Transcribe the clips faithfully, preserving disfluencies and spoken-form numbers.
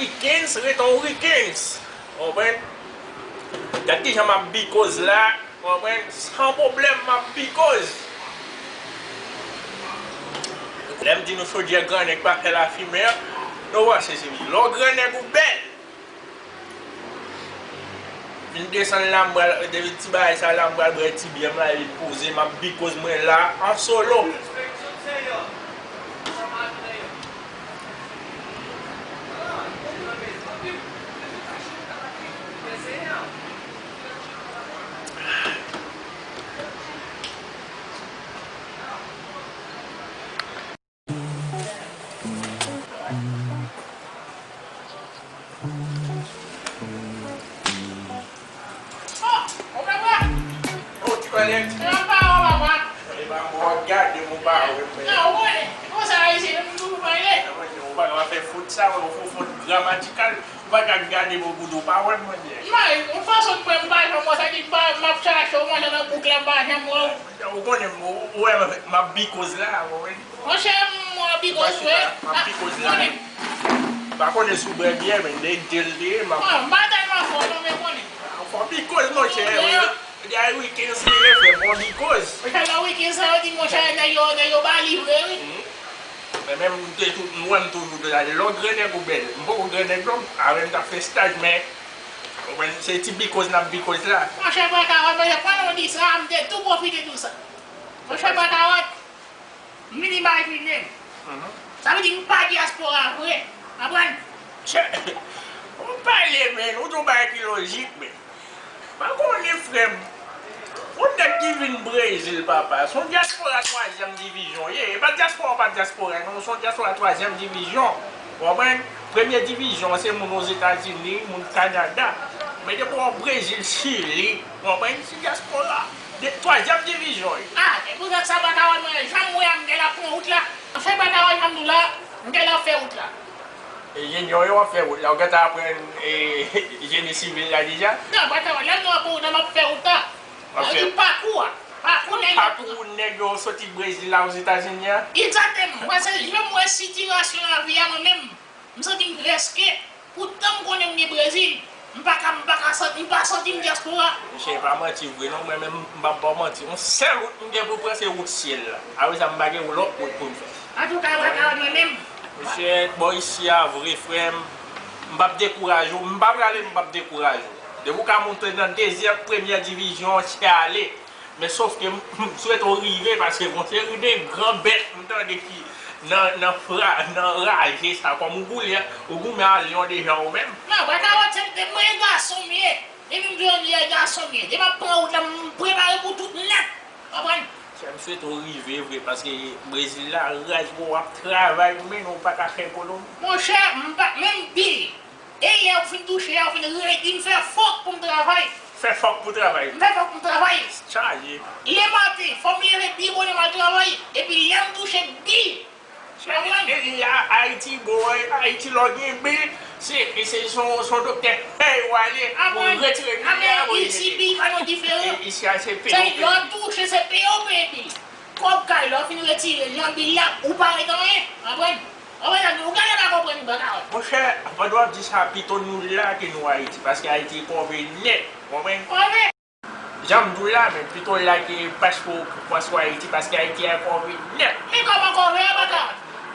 Weekends ret on weekends. Konprann? Gad kijan m ap bikoz la. Konprann? San pwoblèm, m ap bikoz. Lè m di nou chodyè grannèg pa fè lafimen an, nou panse se lè w grannèg ou bèl. Vin desann la, m pral, depi ti bagay sa la, m pral bwè ti byè m la, epi poze, m ap bikoz mwen la, an solo. Oh, ti kòlèg. Epa mwen w ap gade m ou pa wè m. Nan, ou konnen, konsa Ayisyen menm toujou pale. Ou pa ka fè fot sa, ou fè fot gramatikal. Ou pa ka gade m ou pa wè m, mwen. Mwen, yon fason m pa janm wè w, sa di m pa, m ap chache w, mwen, nan bouk la, m pa janm wè w. Ou konnen, ou, ou wè m ap bikoz la, ou konnen. Monchè, m ap bikoz vre. M ap bikoz la. M pa konnen si w bwè byè, men de, de l te ye, m ap... Bon, m pa tèlman fò non, men konnen. Fò bikoz, monchè. Dèyè weekend, se refè, fò bikoz. Monchè, nan weekend sa, yo di, monchè, nèg yo, nèg yo ba li vre, wi. Men menm, m te tou, m wè m toujou de la, lè w grannèg ou bèl. M poko grannèg non, avè m t ap fè staj, men, ou konprann, se ti bikoz n ap bikoz la. Monchè, bwè kawòt, monchè, pandan w di sa, m te tou pwofite di w sa. Monchè, bwè kawòt. M vin imajine m. Sa vle di m pa dyaspora vre. Konprann? Ou pale, men, ou di yon bagay ki lojik, men. Pa konnen, frè m. Yon nèg ki vin Brezil, papa. Se yon dyaspora twazyèm divizyon ye. E pa dyaspora, pa dyaspora, non. Se yon dyaspora twazyèm divizyon. Ou konprann? Premye divizyon, se moun Ozetazini, moun Kanada. Men depi w Brezil, Chili, ou konprann? Se dyaspora. De, twazyèm divizyon, wi. Ah, e pou sa sa pa ka wè mwen, jan m wè a, m genlè ap pran wout la. Anfen, pa ka wè jan m nou la, m genlè ap fè wout la. E, jenyon yo ap fè wout la, ou gentan aprann, e, jeni sivil la deja? Non, pa ka wè, lè m nou ap pran wout la, m ap fè wout la. Sa vle di pakou a, pakou nèg yo. Pakou nèg yo soti Brezil la Ozetazini a? Egzakteman, mwen se jan m wè sitiyasyon lavi a mwen menm. M santi m prèske, poutan m konnen m gen Brezil, m pa ka, m pa ka santi, m pa santi m dyaspora. Mesye, e pa manti vre non, mwen menm m p ap ba w manti. Yon sèl wout m gen pou pran, se wout syèl la. Apre sa, m pa gen lòt wout pou m fè. Antouka, pa ka wè mwen menm. Mesye, bò isi a vre, frè m, m p ap dekouraje w, m pa prale, m p ap dekouraje w. Depi w ka monte nan dezyèm, premyè divizyon, se ale. Men sòf ke m, m swete w rive, paske gon seri de gran bèt m tande ki nan, nan fra, nan raje sa, kòm ou goumen, ou goumen a lyon deja ou menm. Non, bwè kawòt, se, se mwen gason m ye. Depi m jwenn lè gason m ye. Depi m ap pran wout la, m prepare pou tout nèt. Konprann? Chè, m swete w rive vre, paske Brezil la, raz w ap travay, men ou pa ka fè ekonomi. Monchè, m pa, menm bil. E yè ou fin touche a, ou fin redi m fè fòk pou m travay. Fè fòk pou travay. M fè fòk pou m travay. Chaje. Lematen, fò m leve byen bonè m al travay. Epi lè m touche bil. Cheri, e, e, a, Ayiti bon, e, Ayiti lè w gen bil, se, e, se, se yon, se yon doktè pèy w ale pou retire bil la, pou isi bil pa yon diferan. E, isi a se peye w peye. Lè w touche, se peye w peye bil. Kòb kay la, w fin retire l nan bil la, ou pa ret anyen. Konprann? Konprann, ou genlè pa konprann, baka. Monchè, pandan w ap di sa, pito nou la ke nou Ayiti, paske Ayiti pòv nèt, konprann? Pòv. Jan m di w la, men pito la ke paske w, paske w Ayiti, paske Ayiti a pòv nèt. Men kòman kòve a, baka?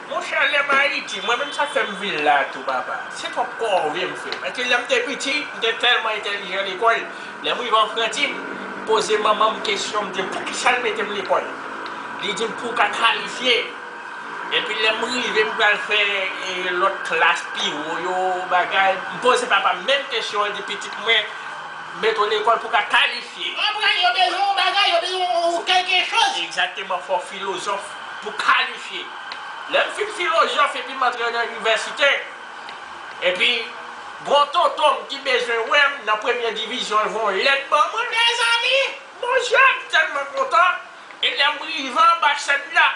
Monchè, lè m Ayiti, mwen menm sa k fè m vin la tou, papa. Se twòp kòve m fè. Paske lè m te piti, m te tèlman entèlijan lekòl. Lè m rive an Frantye, m poze manman m kesyon, m di l poukisa l mete m lekòl. Li di m pou w ka kalifye. Epi lè m rive, m pral fè, e, lòt klas pi wo yo, bagay. M poze papa m menm kesyon an, li di pitit mwen, mete w lekòl pou w ka kalifye. Konprann, yo bezwen yon bagay, yo bezwen yon kèlkechoz. Egzakteman, fò w filozòf pou w kalifye. Lè m fin filozòf epi m antre nan inivèsite, epi gon tonton m ki bezwen wè m nan premyè divizyon, l voye yon lèt ban mwen. Mezanmi! Monchè, m tèlman kontan. E lè m rive anba chèn la,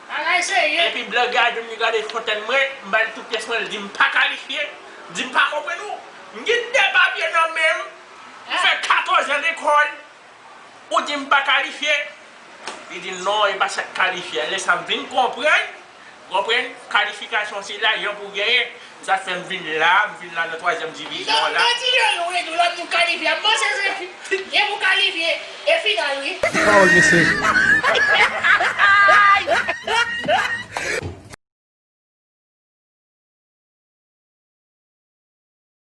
bagay serye. Epi blan gade m, li gade fontèn mwen, m ba l tout pyès mwen, l di m pa kalifye, di m pa konprann ou. M gen de papye nan men m, m fè katòz an lekòl, ou di m pa kalifye. Li di non, e pa sa k kalifye. Lè sa m vin konprann, Konprann? Kalifikasyon se lajan pou w genyen. Se sa k fè m vin la, m vin la nan twazyèm divizyon an la. Nan ti jan nou ede lòt moun kalifye, ap panse se yen pou kalifye e final wi. Pawòl mesye.